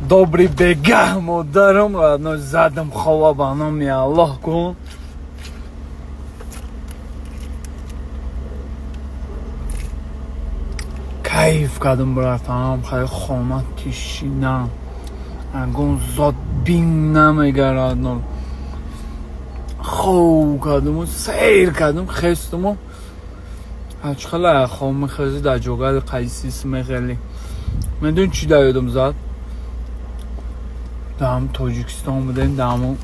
Добрый бегаҳ, модарам, родной, задам хова, ба номи Аллоҳ кун. Кайф кардам, братам, хай хона тишина. Ягон зод бин намегарад. Хов кардаму сейр кардам, хестуму. Ҳачхела хов мехези, дар ҷогари қайсис мехели. Медонӣ чӣ дар ёдам зад? Дар Тоҷикистон будем, дар ҳамон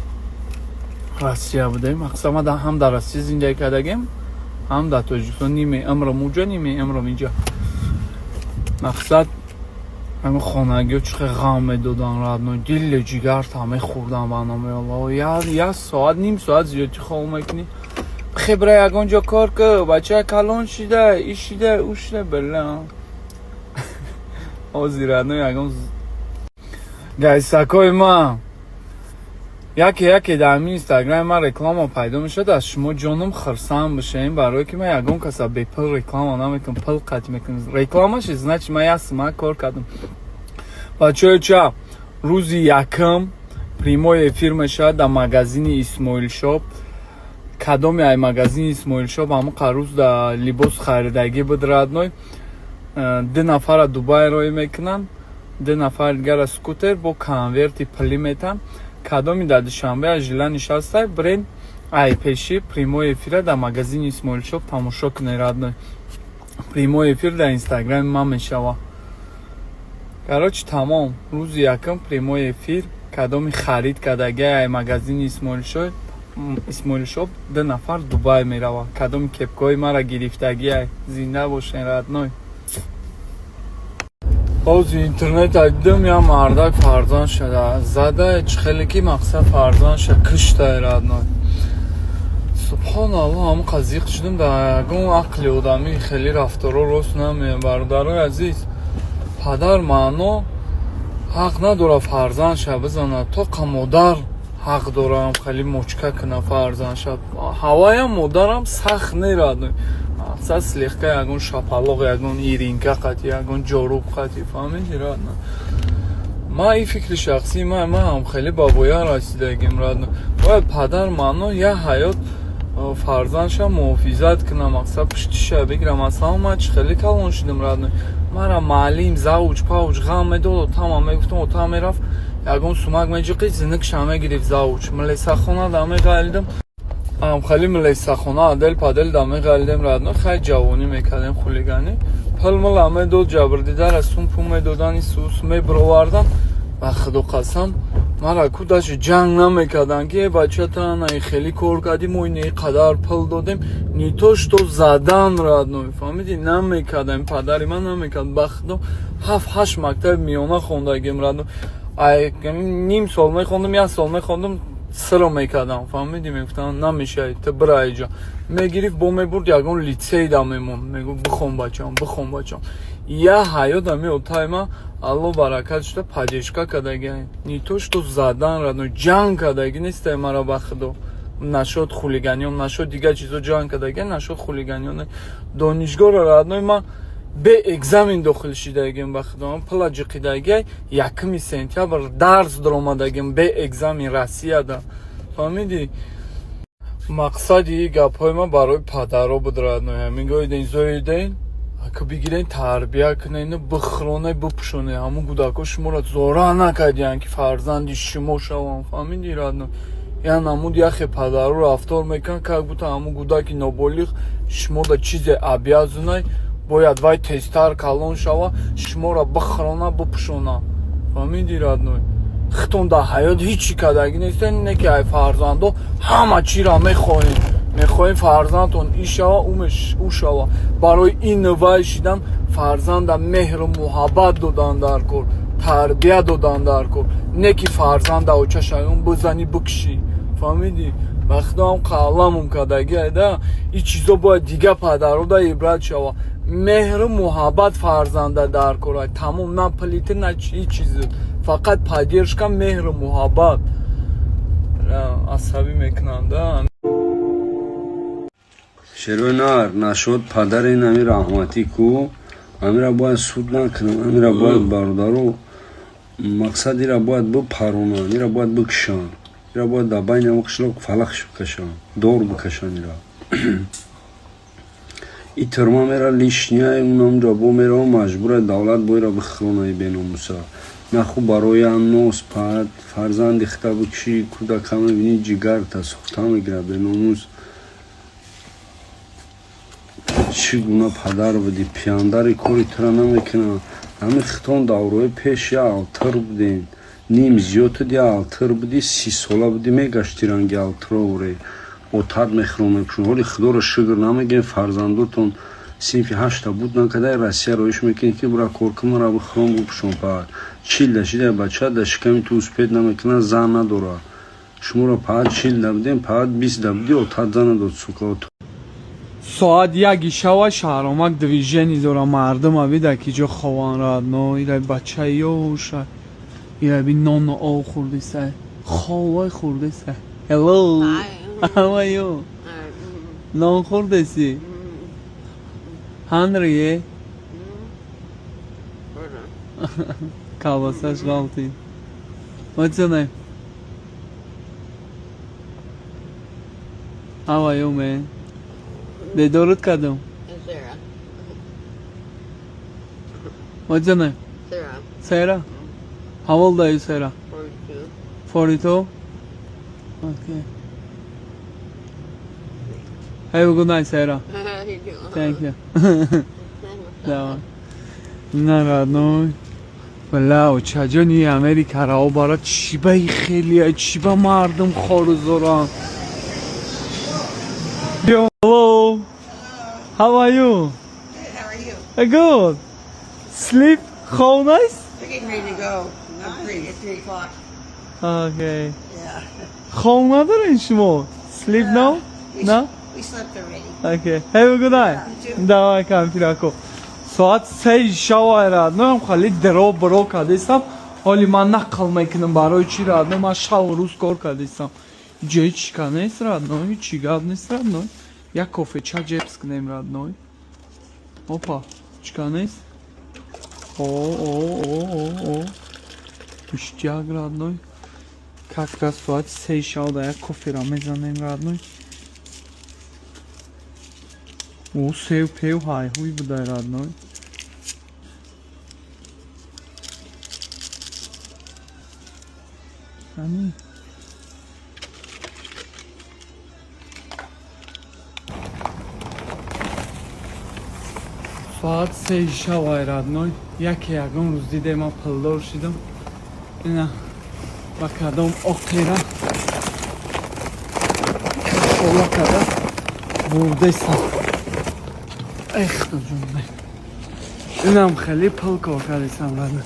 Россия будем. Мақсад, ман ҳам дар Россия зиндагӣ кардагем, ҳам дар Тоҷикистон, ниме умрам уҷа, ниме умрам инҷа. Мақсад, ҳамин хонагиҳо чӣ хел ғам медодан, родной, дили ҷигарта мехӯрдан, ба номи Аллоҳ. Як соат, ним соат зиёдтӣ хоб мекунӣ. Хебра, ягон ҷо кор ку, бача калон шида, и шида, ӯ шида, била. Ҳозир, родной, ягон гайсакои ман яке яке дар ҳамин инстаграми ман реклама пайдо мешавад, аз шумо ҷоном хирсанд бошем, барое ки ман ягон каса бепул реклама намекунам, пул қатъ мекунам. Рекламаше, значит, ман як сумма кор кардам. Бачаҳои ча, рӯзи якм прямой эфир мешавад дар магазини Исмоилшоп. Кадоме ай магазини Исмоилшоп ҳамон рӯз дар либос харидагӣ буд, родной, ду нафара Дубай роӣ мекунанд, ду нафари дигара скутер бо конверти пулӣ метан. Кадоми дар Душанбе аз жила нишастай, бренд ай пеши прямой эфира дар магазини Исмоилшоп тамошо кунед, родной. Прямой эфир дар инстаграми ман мешавад. Короче, тамом, рӯзи якм прямой эфир, кадоми харид кардагӣ ай магазини Исмоилшоп, ду нафар Дубай меравад. Кадоми кепкаҳои мара гирифтагӣ ай, зинда бошен, родной. Ҳозир интернет дидам, як мардак фарзанд шуда зада, чӣ хеле ки мақсад фарзандша куштай, родной. Субҳоналлоҳ, ҳамон қазиқ шудам, дар ягон ақли одамӣ хеле рафторо рост намеяд. Бародарои азиз, падар маъно ҳақ надорад фарзандша бизанад, тоқа модар ҳақ дорам хеле мочка кунад фарзандша. Ҳаваям модарам сахт не, родной, мақсад, слегка ягон шапалоқ, ягон иринка қатӣ, ягон ҷоруб қатӣ, фаҳмиди, родной? Ман ин фикри шахсии ман, ман ҳам хеле ба воя расидагим, родной. Бояд падар маъно як ҳаёт фарзандша муҳофизат кунад, мақсад, пуштиша бигирад. Масалан, ман чӣ хеле калон шудам, родной, мара маълим, завуч павуч ғам медод, отама мегуфтам, отам мерафт, ягон сумак меҷиқид, зинукша мегирифт завуч. Милесахона да меғалидам, хеле милесахона адел падел да меғалидем, родной, хай ҷавонӣ мекардем, хулиганӣ. Пул мула медод, ҷабрдидара сум пул медодани, сус мебировардан. Ба худо қасам, мара ку даже ҷанг намекарданд, ки э бача, тана хеле кор кардӣ, мо ин қадар пул додем, не то что задан, родной, фаҳмидӣ? Намекардам, падари ман намекард. Ба худо, ҳафт ҳашт мактаби миёна хондагим, родной. Ай ним сол мехондам, як сол мехондам, сиро мекардам, фаҳмидӣ? Мегуфтам, намешавӣ ту, бира иҷо. Мегирифт, бо мебурд, ягон литсей да мемонд, мегуфт: «Бихон, бачам, бихон, бачам». Я ҳаёт ами отаи ман, Алло баракат шуда, поддержка кардаги, не то что задан, родной, ҷанг кардаги нестай мара, ба худо. Нашод хулиганиён, нашод дигар чизо ҷанг кардаги, нашод хулиганиён. Донишгоҳро, родной, ман бе экзамен дохил шидагим, ба худо, пула ҷиқидаги, 1 сентябр дарс даромадагим бе экзамен Россияда, фаҳмидӣ? Мақсади ин гапҳои ман барои падаро буд, родной. Ҳамин гоиден зоиден, ака, бигирен, тарбия кунен, бихӯроне, бипӯшоне. Ҳамун кӯдакҳо шуморо зора накардиянд, ки фарзанди шумо шаванд, фаҳмидӣ, родной? Я намуд яхе падаро рафтор мекунанд, как будто ҳамун кӯдаки ноболиғ шуморо чизе обязанай, бояд вай тезтар калон шава, шуморо бихӯрона, бипӯшона, фаҳмидӣ, родной? Хитон дар ҳаёт ҳеҷ чӣ кардагӣ нестен, не ки ай фарзандо ҳама чиро мехоҳем, мехоҳем фарзандтон и шава, ӯ шава. Барои ин вай шидан фарзанда меҳру муҳаббат додан дар кор, тарбия додан дар кор, не ки фарзанда очашаён бизанӣ, бикушӣ, фаҳмидӣ? Ба худоам қаламум кардагӣ айда. Ин чизо бояд дига падарода ибрат шава. Меҳру муҳаббат фарзанда дар кор, тамом, на плита, на ҳеҷ чиз, фақат поддержка, меҳру муҳаббат. Асабӣ мекунанда. Шерои нар нашуд, падари ин ами раҳматӣ ку, амира бояд суд накунам, амира бояд бародару. Мақсад, ира бояд бипаронанд, ира бояд бикушанд, ира бояд дар байни ҳама қишлоқ фалахш бикашанд, дор бикашанд ира. И тюрьма мера, лишний, унамҷо бо мерава, маҷбура давлат бо ира бихӯрона, и беномуса. Наху барои нос пад фарзанди хита бикушӣ, кӯдака мебинӣ, ҷигарта сӯхта мегирад. Беномус, чӣ гуна падар будӣ? Пияндари кори тура намекунад. Ҳамин хитон даврои пеш я алтыр будем, ним зиёдтуд, я алтыр будӣ, 30 сола будӣ, мегашти ранги алтыровре, отат мехӯрон, мепӯшон. Ҳоли худоро шукр намегӯем, фарзандотон синфи ҳашта буд накарда, Россия роиш мекунӣ, ки бура кор кун, мара бихӯрон, бупӯшон. Паҳат 40-да шида, бача да шиками ту успеть намекунад, зан надорад. Шуморо паҳат 40-да будем, паҳат 20-да будӣ, отат зан надод, сука. Соат 1-и шава, шаҳромак движение дора. Мардума бида, ки ҷо хован, родной. Ира бачаи ёша, ира би нону об хӯрдиса, ховай хӯрдиса. Hello. Hi. How are you? Нон хӯрдеси? Hungry, eh? Колбасаш ғалтид. What's your name? How are you, man? Бедорут кардам. Sarah. What's your name? Sarah. Sarah? How old are you, Sarah? 42. 42? Okay. Have a good night, Sarah. You too. Thank you. Давай. На, родной. Бля, очаҷони Америка бара чибаи хелия, чиба мардум хору зоран. Hello. How are you? Good, how are you? Good. Sleep? How nice? We're getting ready to go. I'm 3, it's 3 o'clock. Okay. Yeah. хоб надорен шумо? Sleep now? We, No? We slept already. Okay. Have a good night. You too. Давай, кампирако. Соат 3 шава, родной, хали дро бро кардестам. Ҳоли ман нақл мекунам барои чӣ, родной, ман шаву рӯз кор кардестам. Иҷо ҳеч ка нест, родной, ҳечи гап нест, родной. Як кофеча ҷебс кунем, родной. Опа, чика нест? О, о, о, о, о. Ништяк, родной. Как раз соати 3 шава да як кофера мезанем, родной. О, сев пев ҳайҳуй будай, родной. Ами. Соат 3 шавай, родной. Яке ягон рӯз диде ман пулдор шидам. Ина ба кадом оқира ола када бурдестам. Эх, ҷон. Инам хеле пул кор кардесам, родной.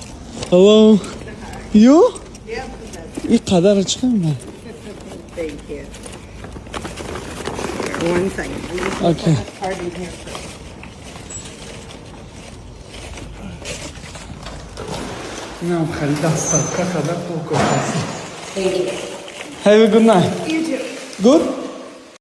Hello. You? Yeah. И қадар чӣ қимат? Thank you. Here, one second. I'm just gonna Okay. put this card in here first. Инам хеле доставка када пул кор кардесам. Thank you. Have a good night. You too. Good?